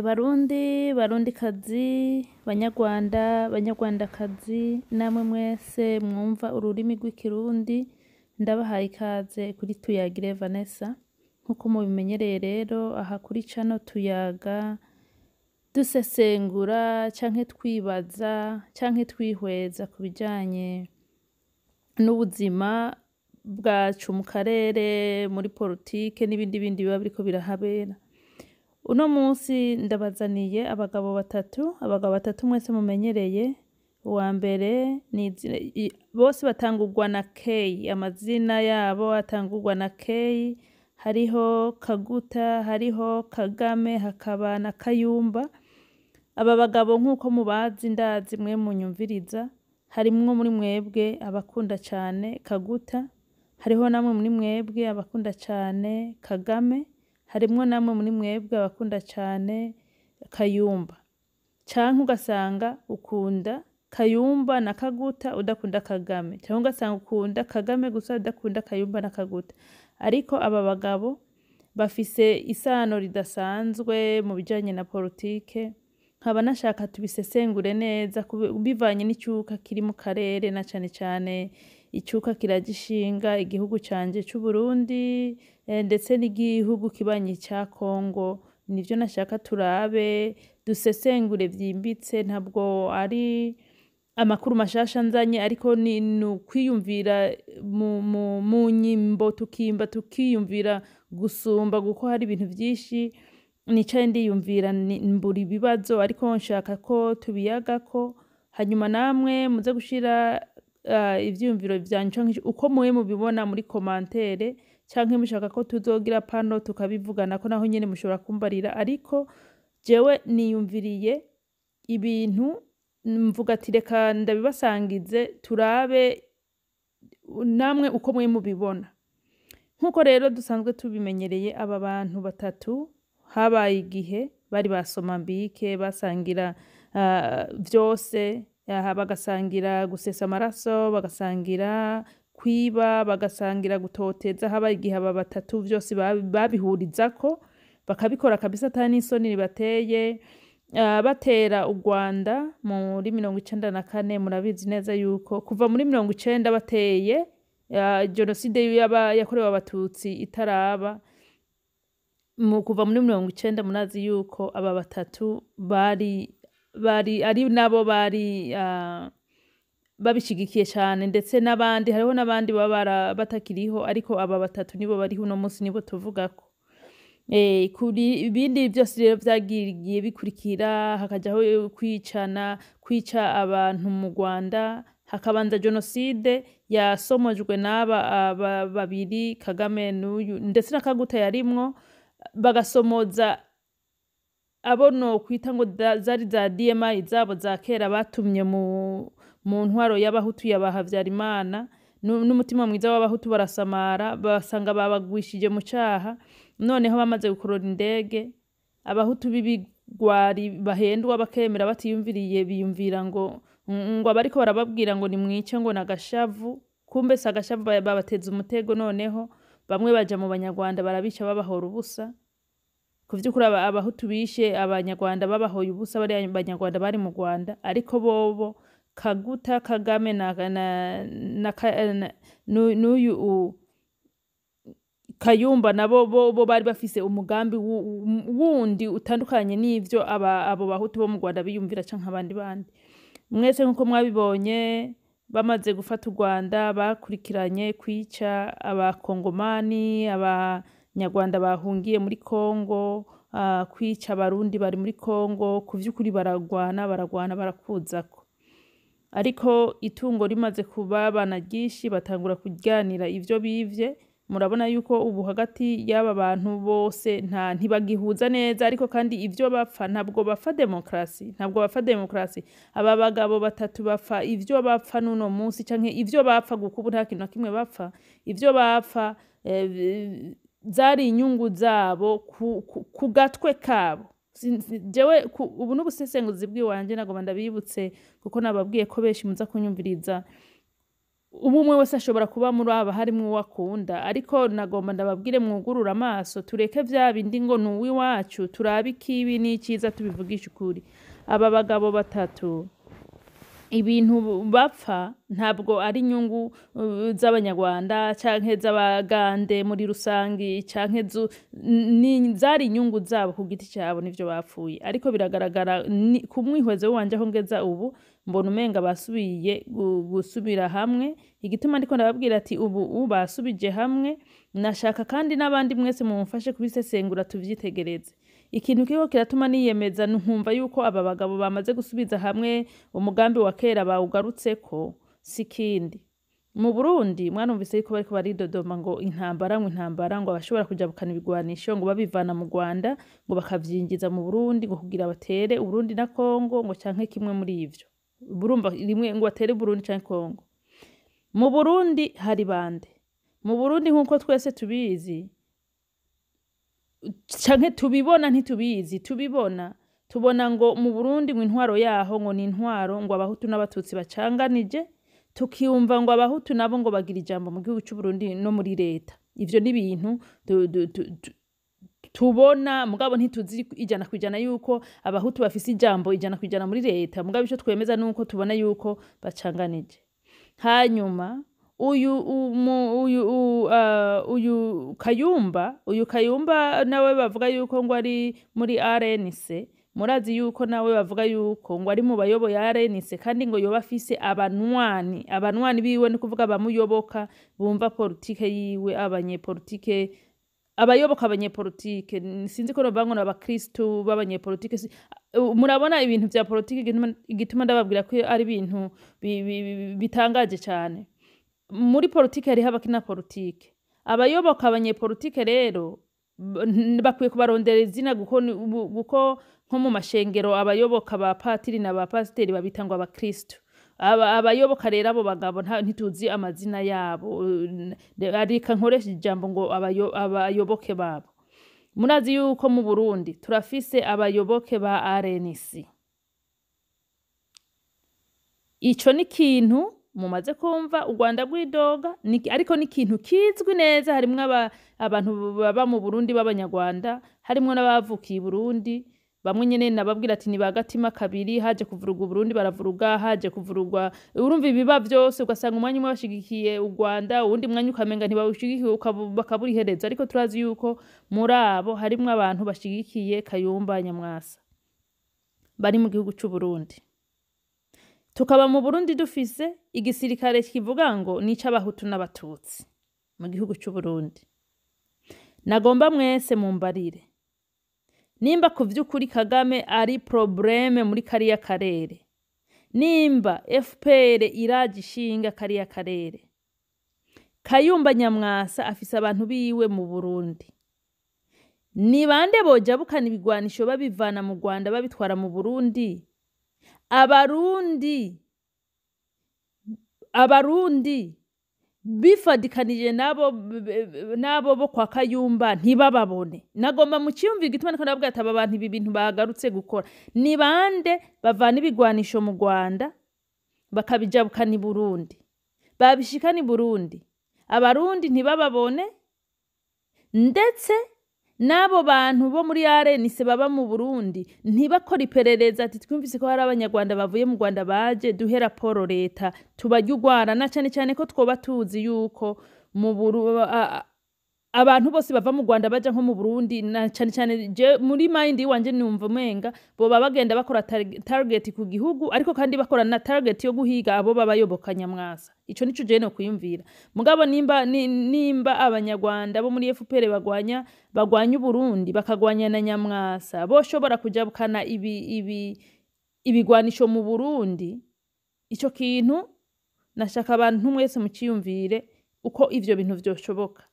Barundi, barundikazi, banyarwanda, banyarwandakazi, namwe mwese mwumva ururimi rw'Ikirundi, ndabahaye ikaze kuri Tuyagire Vanessa. Nkuko mubimenyereye rero, aha kuri cano tuyaga dusesengura canke twibaza canke twihweza ku bijanye n'ubuzima bwacu mu karere, muri politike n'ibindi bindi biba biriko birahabera. Uno munsi ndabazaniye abagabo batatu, abagabo batatu mwese mumenyereye. Uwa mbere ni bose batangurwa na K, amazina yabo atangurwa na K, hariho Kaguta, hariho Kagame, hakaba na Kayumba. Aba bagabo nk'uko mubazi, ndazi mwe munyumviriza, harimwo muri mwebwe abakunda cane Kaguta, hariho namwe muri mwebwe abakunda cane Kagame, harimwo namwe muri mwebwe abakunda cane Kayumba. Canke ugasanga ukunda Kayumba na Kaguta udakunda Kagame, canke ugasanga ukunda Kagame gusa udakunda Kayumba na Kaguta. Ariko aba bagabo bafise isano ridasanzwe mu bijanye na politike, nkaba nashaka tubisesengure neza bivanye n'icuka kiri mu karere, na cane cane icuka kiragishinga igihugu canje c'Uburundi, ndetse n'igihugu kibanyi ca Kongo. Nivyo nashaka turabe, dusesengure vyimbitse. Ntabwo ari amakuru mashasha nzanye, ariko ni ukwiyumvira mu nyimbo, tukimba tukiyumvira gusumba, kuko hari ibintu vyinshi nicaye ndiyumvira mbura ibibazo, ariko nshaka ko tubiyagako, hanyuma namwe muze gushira ivyiyumviro vyanyu canke uko mwe mubibona muri commentaire, canke mushaka ko tuzogira pano tukabivuganako, naho nyene mushobora kumbarira. Ariko jewe niyumviriye ibintu, mvuga ati reka ndabibasangize, turabe namwe uko mwe mubibona. Nk'uko rero dusanzwe tubimenyereye, aba bantu batatu habaye igihe bari ba Somambike, basangira vyose, bagasangira gusesa amaraso, bagasangira kwiba, bagasangira gutoteza. Habaye igihe aba batatu vyose babihurizako, bakabikora kabisa ata n'isoni ribateye. Batera u Rwanda muri 94. Murabizi neza yuko kuva muri 90 bateye, jenoside yakorewe Abatutsi itaraba, mu kuva muri 90, murazi yuko aba batatu bari ari nabo bari babishigikiye cane, ndetse n'abandi, hariho n'abandi baba batakiriho, ariko aba batatu nibo bariho uno munsi, nibo tuvugako. Kuri ibindi vyose rero vyagiye bikurikira, hakajaho kwicana, kwica abantu mu Rwanda, hakabanza jenoside yasomojwe n'aba aba babiri, Kagame n'uyu, ndetse na Kaguta yarimwo, bagasomoza abo nokwita ngo zari za DMI zabo za kera batumye mu ntwaro y'Abahutu ya ba Habyarimana. N'umutima mwiza w'Abahutu barasamara, basanga babagwishije mu caha. Noneho bamaze gukorora indege, Abahutu b'ibigwari bahendwa bakemera batiyumviriye, biyumvira ngo abariko barababwira ngo nimwice ngo nagashavu, kumbe si agashavu, babateza umutego. Noneho bamwe baja mu Banyarwanda, barabica babahora ubusa. Ku vy'ukuri Abahutu bishe Abanyarwanda babahoye ubusa, bariya Banyarwanda bari mu Rwanda. Ariko bobo Kaguta, Kagame na n'uyu Kayumba nabo bo bari bafise umugambi wundi utandukanye n'ivyo abo Bahutu bo mu Rwanda biyumvira canke abandi bandi. Mwese nkuko mwabibonye, bamaze gufata u Rwanda, bakurikiranye kwica Abakongomani, Abanyarwanda bahungiye muri Kongo, kwica Abarundi bari muri Kongo. Ku vy'ukuri baragwana, baragwana, barakuzako. Ariko itungo rimaze kubabana ryinshi, batangura kuryanira ivyo bivye. Murabona yuko ubu hagati y'aba bantu bose nta ntibagihuza neza. Ariko kandi ivyo bapfa, ntabwo bapfa demokarasi, ntabwo bapfa demokarasi. Aba bagabo batatu bapfa ivyo bapfa n'uno munsi, canke ivyo bapfa gukubu, nta kintu na kimwe bapfa. Ivyo bapfa zari inyungu zabo ku gatwe kabo. Jewe ubu n'ubusesenguzi bw'iwanje, nagomba ndabibutse kuko nababwiye ko benshi muza kunyumviriza. Umwe wese ashobora kuba muri aba harimwo uwo akunda, ariko nagomba ndababwire mwugurure amaso, tureke vya bindi ngo ni uw'iwacu, turabe ikibi n'iciza, tubivugishe ukuri. Aba bagabo batatu ibintu bapfa ntabwo ari inyungu z'Abanyarwanda canke z'Abagande muri rusangi canke zari inyungu zabo ku giti cabo, nivyo bapfuye. Ariko biragaragara ku mwihwezo wanje aho ngeza ubu, mbona umenga basubiye gusubira hamwe. Igituma ndiko ndababwira ati ubu basubije hamwe, nashaka kandi n'abandi mwese mumfashe kubisesengura, tuvyitegereze. Ikintu kiriko kiratuma niyemeza nkumva yuko aba bagabo bamaze gusubiza hamwe, umugambi wa kera bawugarutseko, si kindi. Mu Burundi mwarumvise yuko bariko baridodoma ngo intambara, ngo intambara, ngo abashobora kujabukana ibigwanisho ngo babivana mu Rwanda ngo bakavyinjiza mu Burundi, ngo kugira batere Uburundi na Kongo, ngo canke kimwe muri ivyo. Burumva rimwe ngo batere Burundi canke Kongo. Mu Burundi hari bande? Mu Burundi, nkuko twese tubizi canke tubibona, ntitubizi, tubibona, tubona ngo mu Burundi ngo intwaro yaho ngo ni intwaro ngo Abahutu n'Abatutsi bacanganije, tukiyumva ngo Abahutu nabo ngo bagira ijambo mu gihugu c'Uburundi no muri leta. Ivyo ni ibintu tubona, mugabo ntituzi 100% yuko Abahutu bafise ijambo 100% muri leta. Mugabo ico twemeza nuko tubona yuko bacanganije. Hanyuma uyu Kayumba nawe bavuga yuko ngo ari muri RNC. Murazi yuko nawe bavuga yuko ngo ari mu bayoboye RNC, kandi ngo yoba afise abanwani biwe, ni kuvuga abamuyoboka bumva politike yiwe, abanyepolitike, abayoboka abanyepolitike. Sinzi ko novuga ngo ni abakristu b'abanyepolitike. Murabona ibintu vya politike, igituma ndababwira ko ari ibintu bitangaje cane. Muri politike hariho abakina politike, abayoboka abanyepolitike. Rero bakwiye kubarondera izina, kuko nko mu mashengero abayoboka ba patiri na ba pasiteri babita ngo abakristu. Abayoboka rero abo bagabo ntituzi amazina yabo, reka nkoresha ijambo ngo abayoboke babo. Murazi yuko mu Burundi turafise abayoboke ba RNC. Ico ni ikintu mumaze kumva u Rwanda rwidoga, ariko ni ikintu kizwi neza. Harimwo abantu baba mu Burundi b'Abanyarwanda, harimwo n'abavukiye i Burundi. Bamwe nyene nababwira ati ni ba gatima kabiri, haje kuvuruga Uburundi baravuruga, haje kuvurugwa, urumva ibiba vyose, ugasanga umwanya umwe bashigikiye u Rwanda, uwundi mwanya ukamenga ntibawushigikiye, bakabura iherezo. Ariko turazi yuko muri abo harimwo abantu bashigikiye Kayumba Nyamwasa bari mu gihugu c'Uburundi. Tukaba mu Burundi dufise igisirikare kivuga ngo ni ic'Abahutu n'Abatutsi mu gihugu c'Uburundi. Nagomba mwese mumbarire nimba ku vy'ukuri Kagame ari problème muri kariya karere, nimba FPR iraje ishinga kariya karere, Kayumba Nyamwasa afise abantu biwe mu Burundi, ni bande bojabukana ibigwanisho babivana mu Rwanda babitwara mu Burundi? Abarundi bifadikanije nabo bo kwa Kayumba ntibababone. Nagomba muciyumvire igituma ndiko ndababwira ati aba bantu ibi bintu bagarutse gukora. Ni bande bavana ibigwanisho mu Rwanda bakabijabukana i Burundi, babishikana i Burundi Abarundi ntibababone, ndetse n'abo bantu bo muri RNC baba mu Burundi ntibakora iperereza ati twumvise ko hari Abanyarwanda bavuye mu Rwanda baje, duhe raporo leta, tubarye urwara, na cane cane ko twoba tuzi yuko mu Buru abantu bose bava mu Rwanda baja nko mu Burundi, na cane cane je muri mind iwanje numva umenga boba bagenda bakora target ku gihugu, ariko kandi bakora na target yo guhiga abo babayoboka Nyamwasa. Ico nico je no kwiyumvira. Mugabo nimba Abanyarwanda bo muri FPR bagwanya Uburundi, bakagwanya na Nyamwasa, boshobora kujabukana ibi ibigwanisho mu Burundi, ico kintu nashaka abantu mwese muciyumvire uko ivyo bintu vyoshoboka.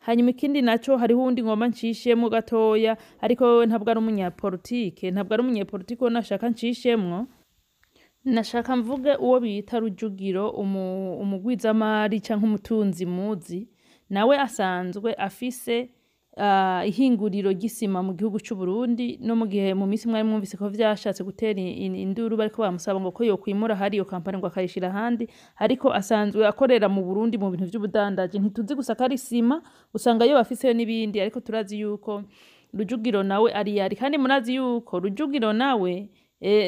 Hanyuma ikindi naco, hariho uwundi ngomba ncishemwo gatoya, ariko wewe ntabwo ari umunyapolitike, ntabwo ari umunyepolitike uwo nashaka ncishemwo. Nashaka mvuge uwo bita Rujugiro, umugwizamari canke umutunzi muzi, nawe asanzwe afise ihinguriro ry'isima mu gihugu c'u Burundi, no mu gihe mu minsi mwari mwumvise ko vyashatse gutera induru, bariko bamusaba ngo ko yokwimura hari iyo kampani ngo akayishira ahandi, ariko asanzwe akorera mu Burundi mu bintu vy'ubudandaji. Ntituzi gusa ko ari isima, usanga yo bafiseyo n'ibindi, ariko turazi yuko Rujugiro nawe ari yari, kandi murazi yuko Rujugiro nawe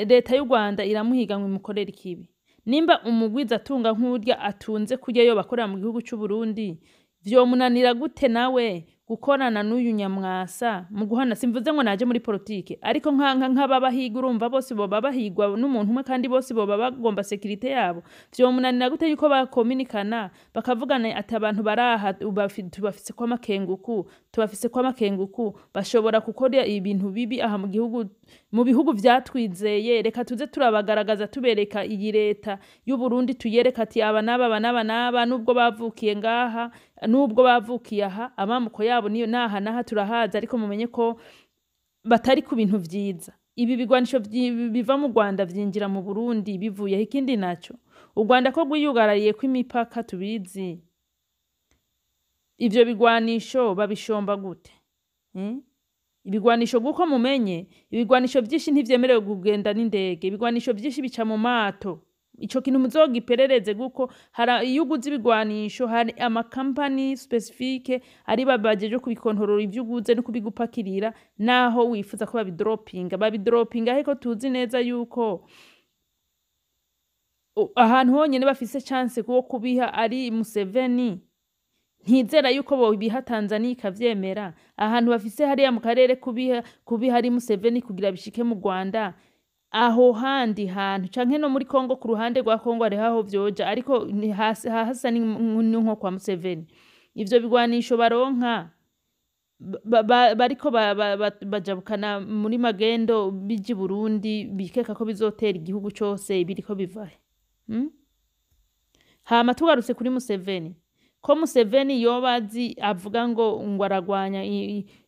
leta y'u Rwanda iramuhiga ngo imukorere ikibi. Nimba umugwiza atunga nk'urya atunze kurya yo bakorera mu gihugu c'u Burundi, vyomunanira gute nawe gukorana n'uyu Nyamwasa mu guhana? Simvuze ngo naje muri politike, ariko nk'ababahiga, urumva bose boba bahigwa n'umuntu umwe, kandi bose boba bagomba sécurité yabo. Vyomunanira gute yuko bakominikana, bakavugana ati: "Abantu baraha tubafise ko amakenguku, tubafise ko amakenguku, bashobora gukora ibintu bibi aha mu gihugu, mu bihugu vyatwizeye. Reka tuze turabagaragaza, tubereka iyi leta y'u Burundi, tuyereka ati aba n'aba, aba n'aba n'aba, nubwo bavukiye ngaha, nubwo bavukiye aha, amamuko yabo niyo naha naha turahaza, ariko mumenye ko batari ku bintu vyiza." Ibi bigwanisho biva mu Rwanda vyinjira mu Burundi bivuyeho. Ikindi naco, u Rwanda ko rwiyugarariye ko imipaka tubizi, ivyo bigwanisho babishomba gute? Ibigwanisho, guko mumenye, ibigwanisho vyinshi ntivyemerewe kugenda n'indege, ibigwanisho vyinshi bica mu mato. Ico kintu muzogiperereze, guko iyo uguze ibigwanisho hari amakampani spécifique ari babajeje kubikontorora ivyo uguze no kubigupakirira naho wifuza ko babidropinga. Babidropinga, ariko tuzi neza yuko ahantu honyene bafise chance kuwo kubiha ari Museveni. Ntizera yuko bobiha Tanzania ikavyemera. Ahantu bafise hariya mu karere kubiha ari Museveni kugira bishike mu Rwanda. Aho handi hantu canke no muri Kongo, ku ruhande rwa Kongo hariho aho vyoja, ariko ni hasa ni nko kwa Museveni. Ivyo bigwanisho baronka bariko bajabukana muri magendo bija i Burundi, bikeka ko bizotera igihugu cose, biriko bivahe? Hama tugarutse kuri Museveni, ko Museveni yoba azi avuga ngo aragwanya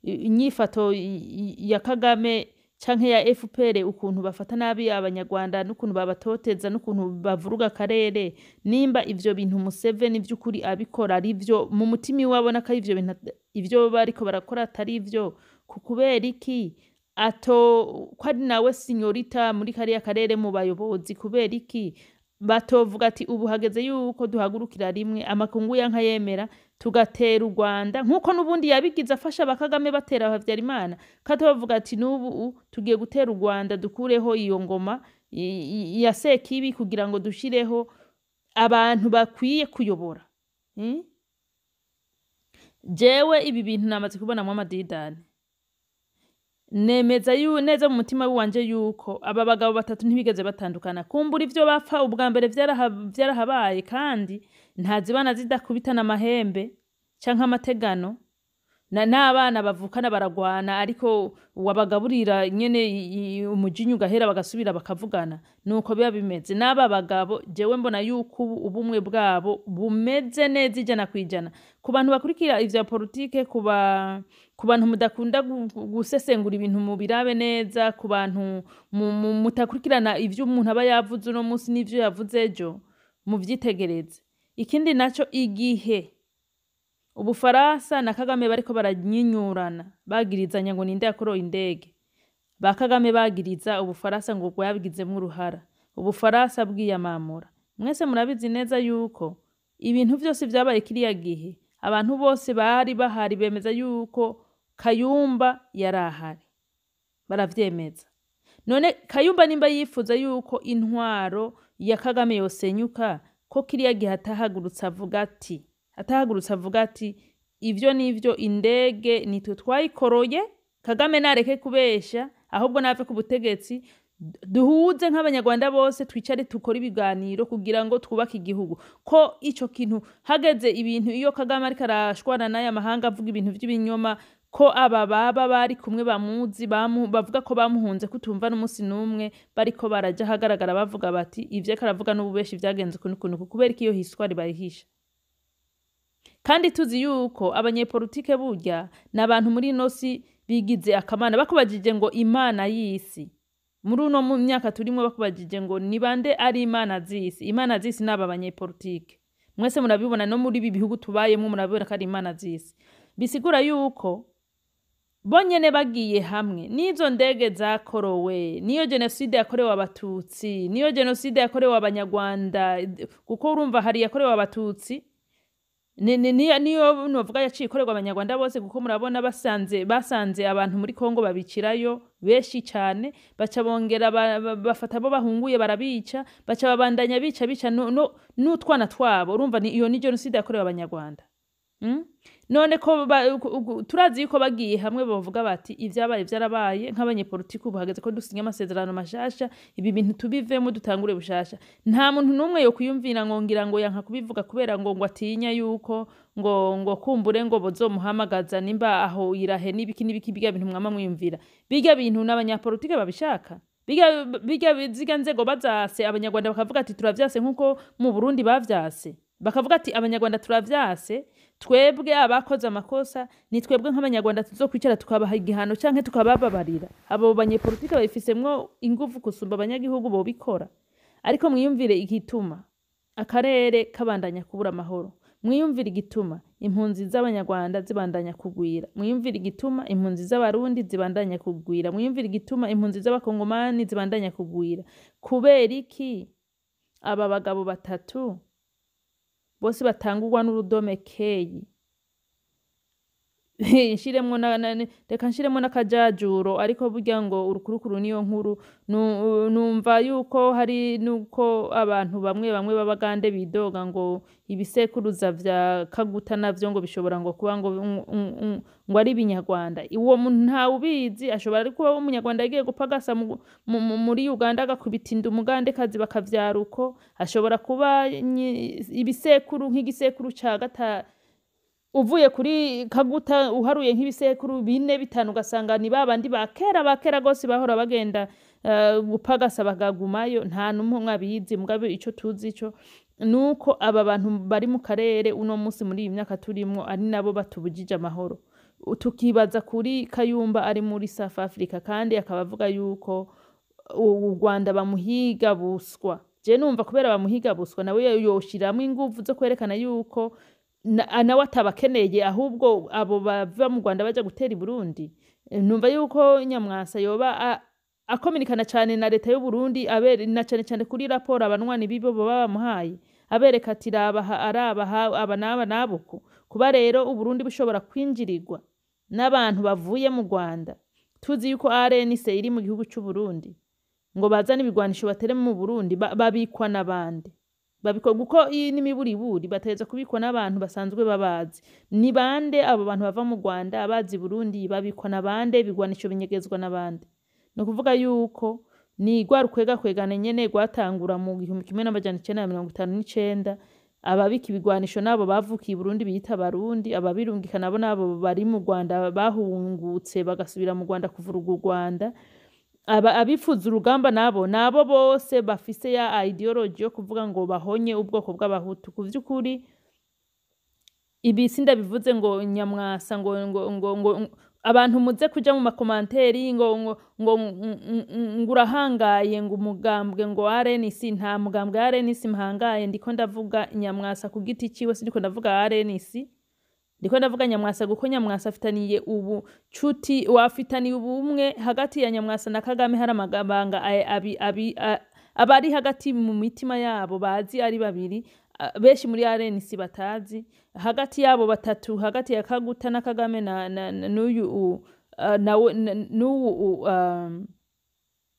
inyifato ya Kagame canke ya FPR, ukuntu bafata nabi Abanyarwanda n'ukuntu babatoteza n'ukuntu bavuruga akarere, nimba ivyo bintu Museveni vy'ukuri abikora ari vyo mu mutima iwe, abona ko ivyo bintu ivyo bariko barakora atari ivyo, ku kubera iki ato ko ari nawe sinyorita muri kariya karere mu bayobozi, kubera iki batovuga ati: "Ubu hageze yuko duhagurukira rimwe, amakungu yanka yemera, tugatera u Rwanda," nk'uko n'ubundi yabigize afasha ba Kagame batera Habyarimana, katovuga ati: "N'ubu tugiye gutera u Rwanda, dukureho iyo ngoma ya Sekibi kugira ngo dushireho abantu bakwiye kuyobora"? Jewe ibi bintu namaze kubonamwo amadidani. Nemeza neza mu mutima wanje yuko aba bagabo batatu ntibigeze batandukana. Kumbura ivyo bapfa ubwa mbere vyarahabaye, kandi ntazibana zidakubitana amahembe canke amategano, n'abana bavukana baragwana, ariko wabagaburira nyene umujinya ugahera, bagasubira bakavugana. Nuko biba bimeze n'aba bagabo. Jewe mbona yuko ubu ubumwe bwabo bumeze neza 100%. Ku bantu bakurikira ivya politike, ku bantu mudakunda gusesengura ibintu mubirabe neza, ku bantu mutakurikirana ivyo umuntu aba yavuze uno munsi n'ivyo yavuze ejo, muvyitegereze. Ikindi naco, igihe Ubufaransa na Kagame bariko baranyinyurana, bagirizanya ngo ninde yakoroye indege, ba Kagame bagiriza Ubufaransa ngo bwabigizemwo uruhara, Ubufaransa bwiyamamura. Mwese murabizi neza yuko ibintu vyose vyabaye kiriya gihe, abantu bose bari bahari bemeza yuko Kayumba yari ahari, baravyemeza. None Kayumba nimba yifuza yuko intwaro ya Kagame yosenyuka, ko kiriya gihe atahagurutse avuga ati: "Ivyo nivyo, indege nitwe twayikoroye, Kagame nareke kubesha, ahubwo nave ku butegetsi, duhuze nk'Abanyarwanda bose, twicare tukore ibiganiro kugira ngo twubake igihugu"? Ko ico kintu hageze ibintu, iyo Kagame ariko arashwana n'aya mahanga avuga ibintu vy'ibinyoma, ko aba baba bari kumwe bamuzi, bavuga ko bamuhunze, kutumva n'umunsi n'umwe bariko baraja ahagaragara bavuga bati: "Ivyo ariko aravuga n'ububeshi, vyagenze uku n'uku n'uku"? Kubera ko iyo histoire bayihisha? Kandi tuzi yuko abanyepolitike burya ni abantu muri ino si bigize akamana. Bakubajije ngo imana y'isi muri uno mu myaka turimwo, bakubajije ngo ni bande ari imana z'isi, imana z'isi n'aba banyepolitike. Mwese murabibona, no muri ibi bihugu tubayemwo murabibona ko ari imana z'isi. Bisigura yuko Bonyene bagiye hamwe n'izo ndege zakorowe, niyo jenoside yakorewe Abatutsi, niyo jenoside yakorewe Abanyarwanda, kuko urumva hari yakorewe Abatutsi, niyo novuga yaciye ikorerwa Abanyarwanda bose, kuko murabona basanze abantu muri Kongo babicirayo benshi cane, baca bongera bafata abo bahunguye barabica, baca babandanya bica n'utwana twabo. Urumva iyo ni jenoside yakorewe Abanyarwanda. None ko turazi yuko bagiye hamwe bovuga bati ivyabaye vyarabaye, nk'abanyepolitiki ubu hageze ko dusinya amasezerano mashasha, ibi bintu tubivemo dutangure bushasha. Nta muntu n'umwe yokwiyumvira ngo ngira ngo yanka kubivuga kubera ngo atinya yuko ngo kumbure ngo bozomuhamagaza nimba aho irahe n'ibiki n'ibiki, birya bintu mwama mwiyumvira. Birya bintu n'abanyapolitike babishaka. Birya zirya nzego bazase, Abanyarwanda bakavuga ati turavyase nkuko mu Burundi bavyase. Bakavuga ati Abanyarwanda turavyase, twebwe abakoze amakosa ni twebwe nk'Abanyarwanda tuzokwicara tukabaha igihano canke tukabababarira. Abo banyepolitike babifisemwo inguvu gusumba abanyagihugu bobikora. Ariko mwiyumvire igituma akarere kabandanya kubura amahoro, mwiyumvire igituma impunzi z'Abanyarwanda zibandanya kugwira, mwiyumvire igituma impunzi z'Abarundi zibandanya kugwira, mwiyumvire igituma impunzi z'Abakongomani zibandanya kugwira. Kubera iki aba bagabo batatu bose batangurwa n'urudome K? Nshiremwo reka nshiremwo n'akajajuro, ariko burya ngo urukurukuru niyo nkuru. Numva yuko hari nuko abantu bamwe bamwe b'Abagande bidoga ngo ibisekuruza vya Kaguta navyo ngo bishobora ngo kuba ngo ari ibinyarwanda. Uwo muntu ntawubizi, ashobora ari kuba Umunyarwanda yagiye gupagasa muri Uganda agakubita inda Umugandekazi bakavyara uko, ashobora kuba ibisekuru nk'igisekuru ca gata uvuye kuri Kaguta uharuye nk'ibisekuru 4 5 ugasanga ni babandi ba kera ba kera gose bahora bagenda gupagasa bakagumayo. Nta n'umwe abizi, mugabe ico tuzi ico nuko aba bantu bari mu karere uno munsi muri iyi myaka turimwo ari nabo batubujije amahoro. Tukibaza kuri Kayumba ari muri South Africa kandi akaba avuga yuko u Rwanda bamuhiga buswa. Je numva kubera bamuhiga buswa nawe yoshiramwo inguvu zo kwerekana yuko nawe atabakeneye, ahubwo abo bava mu Rwanda baja gutera i Burundi. Numva yuko Nyamwasa yoba akominikana cane na leta y'u Burundi, na cane cane kuri raporo abanwani bibo baba bamuhaye, abereka ati rabaha arabaha aba n'aba n'abuku. Kuba rero u Burundi bushobora kwinjirirwa n'abantu bavuye mu Rwanda, tuzi yuko RNC iri mu gihugu c'u Burundi, ngo bazane ibigwanisho batere mu Burundi, babikwa n'abandi. Babikwa kuko iyi ni miburiburi, bategetswe kubikwa n'abantu basanzwe babazi. Ni bande abo bantu bava mu Rwanda abazi Burundi, babikwa n'abande, ibigwanisho binyegezwa n'abande. Ni ukuvuga yuko ni rwa rukwega kwegana nyene rwatangura mu 1959, ababika ibigwanisho nabo bavukiye i Burundi biyita Abarundi, ababirungika nabo nabo bari mu Rwanda bahungutse bagasubira mu Rwanda kuvuruga u Rwanda. Abifuza urugamba nabo bose bafise ya ideology yo kuvuga ngo bahonye ubwoko bw'Abahutu. Ku vy'ukuri ibi sindabivuze ngo Nyamwasa ngo abantu muze kuja mu makomanteri ngo urahangaye ngo umugambwe ngo RNC, nta mugambwe RNC mpangaye, ndiko ndavuga Nyamwasa ku giti ciwe, sindiko ndavuga RNC, ndiko ndavuga Nyamwasa kuko Nyamwasa afitaniye ubu cuti, wafitaniye ubumwe hagati ya Nyamwasa na Kagame. Hari amabanga abari hagati mu mitima yabo bazi ari babiri, benshi muri RNC batazi, hagati yabo batatu, hagati ya Kaguta na Kagame na n'uyu nawe n'uyu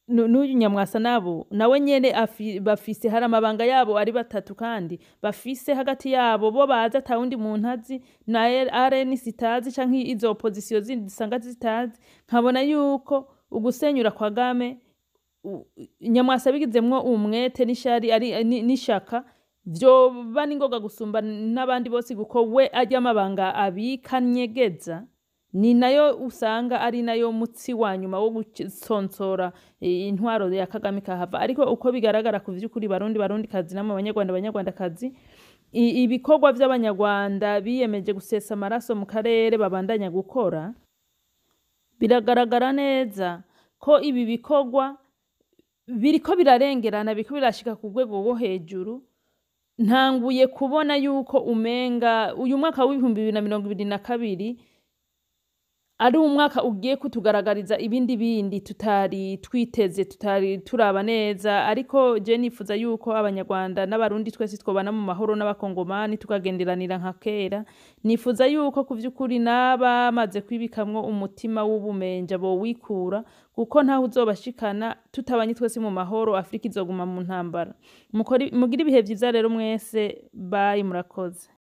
n'uyu Nyamwasa nabo nawe nyene bafise hari amabanga yabo ari batatu, kandi bafise hagati yabo bo bazi ata wundi muntu azi, na RNC itazi canke izo opposition zindi zisanga zitazi. Nkabona yuko ugusenyura kwa Kagame Nyamwasa bigizemwo umwete n'ishari ari n'ishaka vyoba n'ingoga gusumba n'abandi bose, kuko we arya amabanga abika nyegeza ni nayo usanga ari nayo mutsi wa nyuma wo gusonsora intwaro ya Kagame kahava. Ariko uko bigaragara ku vy'ukuri, Barundi Barundi kazi namwe Abanyarwanda Abanyarwandakazi, ibikorwa vy'Abanyarwanda biyemeje gusesa amaraso mu karere babandanya gukora, biragaragara neza ko ibi bikorwa biriko birarengerana, biriko birashika ku rwego rwo hejuru. Ntanguye kubona yuko umenga uyu mwaka w'ibihumbi bibiri na mirongo ibiri na kabiri Ari umwaka ugiye kutugaragariza ibindi bindi tutari twiteze, tutari turaba neza. Ariko je nifuza yuko Abanyarwanda n'Abarundi twese twobana mu mahoro, n'Abakongomani, tukagenderanira nka kera. Nifuza yuko ku vy'ukuri n'abamaze kwibikamwo umutima w'ubumenja bowikura, kuko ntaho uzobashikana tutabanye twese mu mahoro. Afurika izoguma mu ntambara. Mugire ibihe vyiza rero mwese. Bye, murakoze.